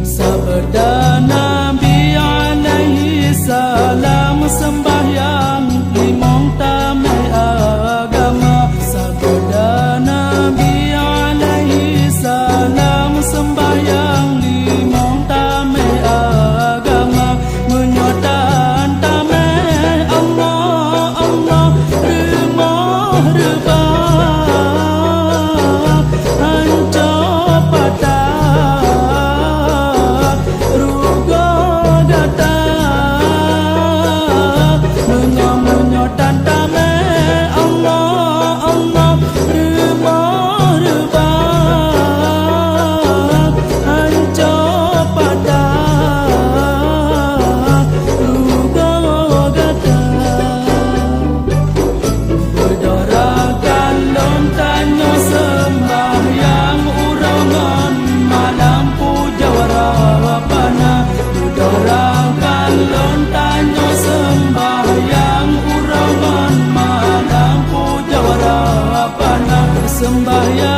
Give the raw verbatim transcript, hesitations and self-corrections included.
Sabda Nabi alaihi salam, sembahyang limong tameh agama. Sabda Nabi alaihi salam, sembahyang limong tameh agama. Meunyoe tan tameh Allah, Allah, rumoh reubah, hanco padah, rugoe gata. Meunyoe, meunyoe tan tameh Allah, Allah, rumoh reubah, hanco padah, rugoe gata. Beudôh rakan lôn tanyoe, seumbahyang uroe ngon malam pujoe Rabbana. Beudôh rakan lôn tanyoe, seumbahyang uroe ngon malam pujoe Rabbana. Seumbahyang